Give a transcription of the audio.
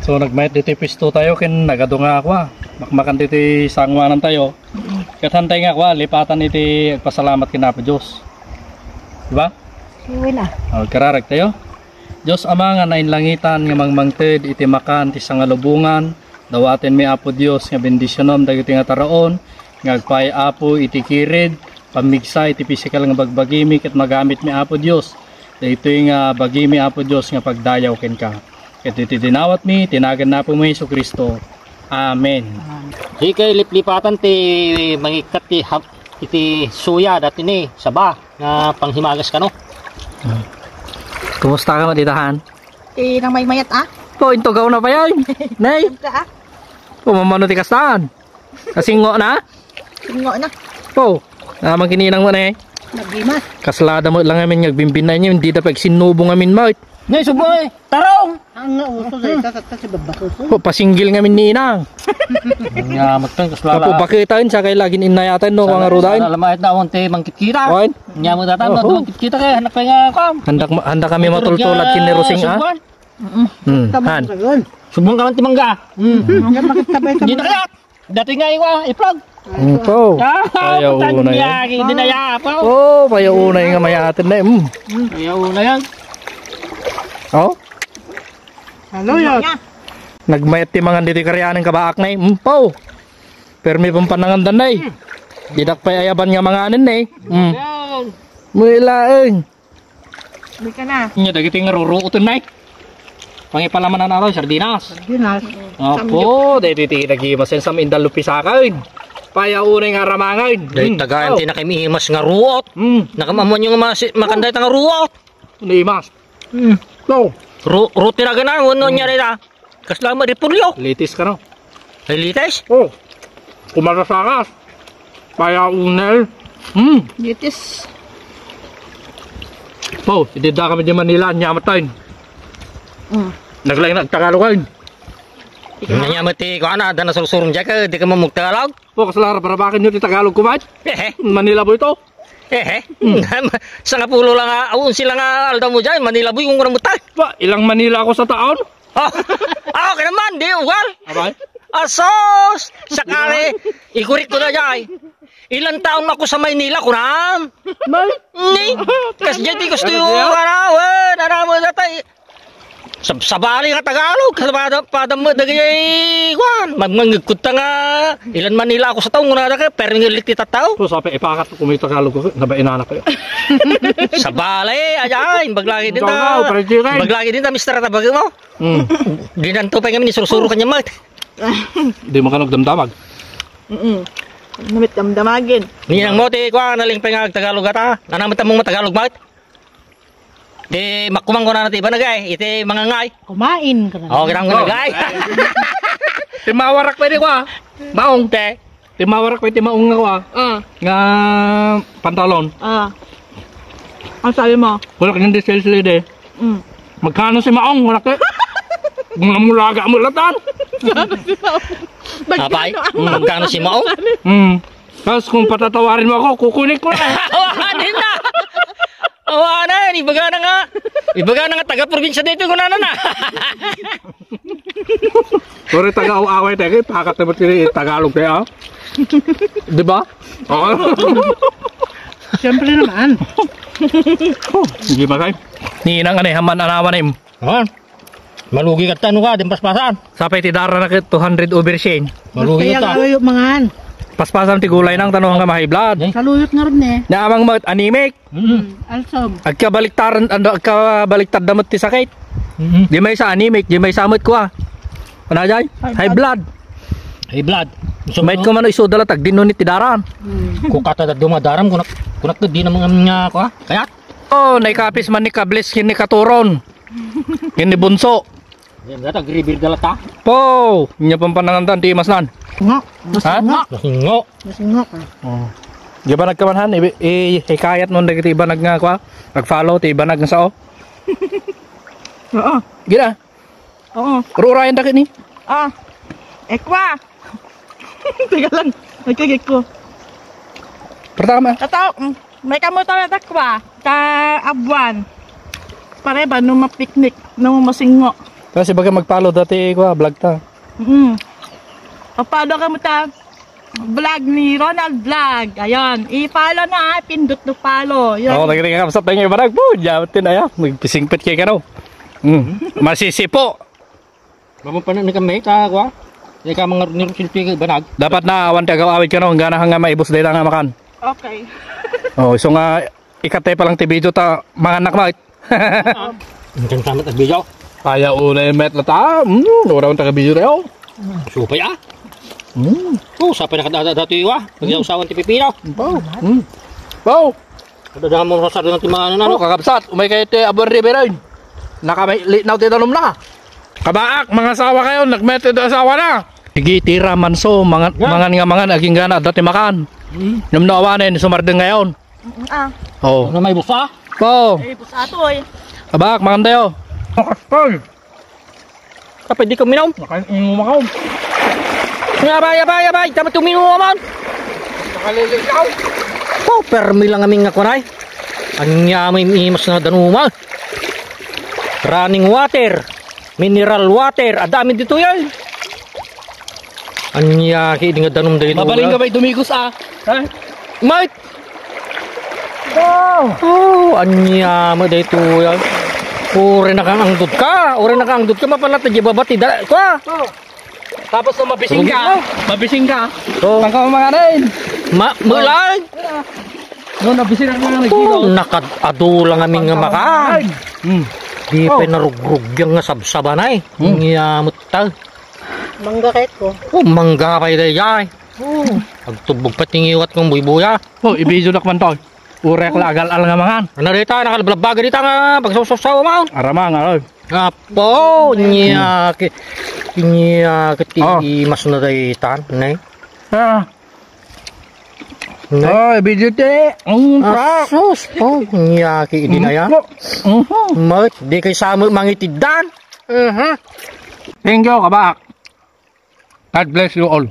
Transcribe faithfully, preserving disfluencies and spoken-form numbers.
So, nagmayat ditoy pwesto tayo ken nagadu nga kua, makmakan ditoy sanguanan tayo. Ket hantay nga kua, lipatan iti agpasalamat ken Apo Dios. Di ba? Iwi na. O, kararag tayo. Dios Ama nga nainlangitan nga mangmangted iti makan ti sangalubongan, dawatenmi, Apo Dios, nga bendisionem dagiti nga taraon nga agpaay, Apo, iti kired, pammigsa iti pisikal nga bagbagimi ket magamitmi, Apo Dios, daytoy nga bagimi, Apo Dios, nga pagdayaw kenka. Ket iti dinawatmi, iti nagan ni Apomi Jesu-Cristo. Amen. Di kay liplipatan ti mangikkat ti hap-, iti suya dati ni saba nga panghimagas kano. Kumusta ka, maditahan? Ti nang maymayat, ah? O, intugaw na pa yan. Nay. Ka, ah? O, mamano ti kastan? Kasingo na? Singo na. O, naman kininang mo na eh. Nagimas. Kaslada mo lang amin nga bimbinay niyo, hindi da pagsinubo nga amin mo. Nay, subo eh. Tarong! Ang nga uso sa isa, tatta si Babas uso. O, pasinggil nga amin ninang. Nga, magtang kaslala. Kapo bakit tayo, sa kay laging inayatan, no, mga rudain. Alam mo, ito, awang te, mangkitkita. Wan? Nya mo tatan, no, Oo. Mangkitkita kay, anak kay nga, kam. Handa, handa kami matultulad kin ni Rosing, ah? Subuan. Mm. Hmm, Tama han. Ka yun. Subuan ka man ti mangga. Mm. Ang bakit tabay ka Dito mo? Kaya, dati nga iwa, iplog. Ito. Ah, Kaya putang una yan. Niya, hindi na yapa. O, kaya una yung nga mayatin na, mm. Kaya una yan. O? Hello, yun. Nagmayat ti mangan dito yung karyanan kabaak na, eh. Mm, po. Pero may pampanangan dan na, eh. Didak pa'y ayaban nga manganin na, eh. Mm. Yan. Mula, eh. Hindi ka na. Nya dagiti nga ruruoten, nay. Pangipalaman na nato, sardinas. Sardinas. Apo, dagiti ti lagi masen sa mindal lupisakan. Payaw unay nga ramangan. Dahil Hmm. tagayan Oh. ti nakamimas nga ruot. Hmm. Nakamamuan yung masi-, makanday ta nga ruot. Nimas. Hmm. No. Ru-, ruti na gana, uno Hmm. niya rin ah. Kasla mo, repolyo. Litis ka, no? Ay, litis? Oh. Kumarasangas. Paya unel. Hmm. Litis. Oh, idida kami di Manila, nyamat tayo. Mm. Naglain nagtagalog kayo. Nyamat ti, kuana, da nasursurong dyan ka, di ka mamagtagalog? Oh, kasla, rabarabakan nyo ti Tagalog ko, mate? Hehe. Manila boy to. Hehe. Hmm. Sangapulo lang nga, awan sila nga aldaw mo dyan, Manila boy, kung kurang mo tayo. Ba, ilang Manila ako sa taon? Oh, ako ka naman, di ugal. Abay? Asos! Sakali, ikurik ko na jay. Ilan taon ako sa Maynila, kunam? Mal? Ni? Kas dyan, di gusto yung, ano, wen, ano mo, datay. Sab-, sabali nga Tagalog, kada, pada mo, dagay, wan, magmangigkot ta nga, ilan Manila ako sa taon, kunada ka, pero yung ilit kita tao. So, sabi, ipakat ko may Tagalog ko, nabain anak kayo. Sabali, ayan, baglagi din Ikaw na, ta, pare, Jiren. Baglagi din ta, mister, tabagin mo. Mm. Ginanto pa kami ni sursuro kanya, Mat. Di mo ka nagdamdamag. Mm-mm. Namit damdamagin. Ninang mo, ti, kwa, naling pa nga Tagalog ata. Nanamit mong matagalog, Mat? Ti, makumang ko na ti iba nagay. Iti mga ngay. Kumain ka na. Oh, kirang ko Oh. nagay. Ti mawarak pwede kwa. Maong. Te. Ti mawarak pwede maong nga kwa. Ah. Nga pantalon. Ah. Ang sabi mo? Wala kanyang di sales lady. Mm. Magkano si Maong? Wala ka. Mga mulaga mo latan. Apay, Magkano ang magkano si Maong? Hmm. Tapos kung patatawarin mo ako, kukunin ko na. Awanan na! Awanan! Ibaga na nga! Ibaga na nga taga-probinsya dito, kunana na! Pero taga-away tayo, pakat naman sila yung Tagalog tayo, ah. Di ba? Oo. Siyempre naman. Hindi ba, kay? Ninang anay, haman anawan, eh. Ha? Malugi ka, tano ka, din paspasan. Sapay ti dara na ket two hundred over sien. Malugi Kaya ka. Kayo mangan. Paspasan ti gulay nang tano nga ma-high blood. Eh? Saluyot nga rin eh. Naamang mat anemic. Mm. Alsom. Agkabaliktaran, ano, agkabaliktad damot ti sakit. Mm. Di may sa anemic, di may sa mat kwa. Ano jay? High High blood. High blood. Gusto May mo? Ko man iso dala tagdin nunit ti daran. Mm. Kukata da dumadaram, kunak, kunak di naman nga kwa. Kayat? Oh, naikapis man ni Kables, kin ni Katuron. Kin ni Bunso. Yan, gata, gribir dala ta. Po, nya pampanangan tan, ti mas nan. Nga. Ha? Nga. Nasingo. Nasingo ka. Oh. Di ba nagkamanhan? I, i, hikayat mo dagiti iba nag nga, kwa? Nag-follow, ti iba nag sao? Oo. Gina. Oo. Rurayan dakit ni. Ah. Ekwa. Teka lang. Nagkagik ko. Pertama. Tataw, mm, may kamoy talaga kwa. Ka abuan. Pare ba no mapiknik, no masingo. Kasi baga mag-follow dati ko, ah, vlog ta. Mm. Ang follow ka mo ta, vlog ni Ronald Vlog. Ayan, i-follow na, ah, pindot na follow. Ayan. Oo, lagi nga kapsat tayo yung banag po. Diyan, tin, ayan, magpisingpit kayo ka, no? Mm. Masisipo. Bamang pa na ni kami, ta, kwa? Ika mga ni Rusilpi banag. Dapat na awan ti agaw-awid ka, no? Ang gana nga maibos dahil nga makan. Okay. Oh, so nga, ikatay pa lang ti video ta, manganak, mait. Ang ganda naman ang video. Kaya unay met lata. Mm, wala akong taga-video tayo. Supay, ah. Mm. Oh, sapay na kada dati, wa. Pag-usawan ti pipino. Wow. Mm. Wow. Kada damo sa sarili ti mga ano, Oh, no? Kakabsat, umay kayo ti Abon River, ay. Nakamay, linaw ti danum na. Kabaak, mga asawa kayo, nagmet ito asawa na. Sige, tira, manso, mangan, Yeah. Mangan nga mangan, aging gana, dati makan. Mm. Nung naawanin, sumardeng ngayon. Mm, ah. Oh. Ano may busa? Oh. Eh, busa to, eh. Abak, mangan tayo. Akoy. Kapag di ko minum. Nakain mo makaw. Abay, abay, abay. Tama tuminum naman. Nakalilikaw. Oh, permi lang aming nga kunay. Anya may imas nga danuma. Running water. Mineral water. Adami dito yan. Anya, ki, di nga danum dito. Mabaling ka ba'y dumigos, ah? Ha? Mike! Oh! Oh, anya mo dito yan. Uri na kang angdod ka. Uri na kang angdod ka. Mapalat na di babati. Da, kwa? Oh. Tapos na mabising ka. Mabising ka. Oh. Tangka mo mga rin. Ma, mulay. No, nabising ang mga Oh, nagkilo. Nakad-adu lang kami nga Tangka mo mga makan. Rin. Hmm. Di Oh. pa narugrug yung nga sabsaban ay. Hmm. Anya mo ta. Mangga kahit ko. Oh, mangga pa ito ay. Oh. Agtubog pa tingiwat kong buybuya. Oh, i-video nak man to. Urek la agal-al nga mangan. Ano dita, nakalablabaga dita nga pagsawsawsaw man. Aramang, aroy. Apo, niya ki-, niya kiti Oh. Mas na daytan, ne? Ah. Ne? Oh, i-video ti. Ang Ah, truck. sus. Oh, niya ki idi na yan. Mhm. Mat, di kay samu mangitiddan. Mhm. Thank you, kabak. God bless you all.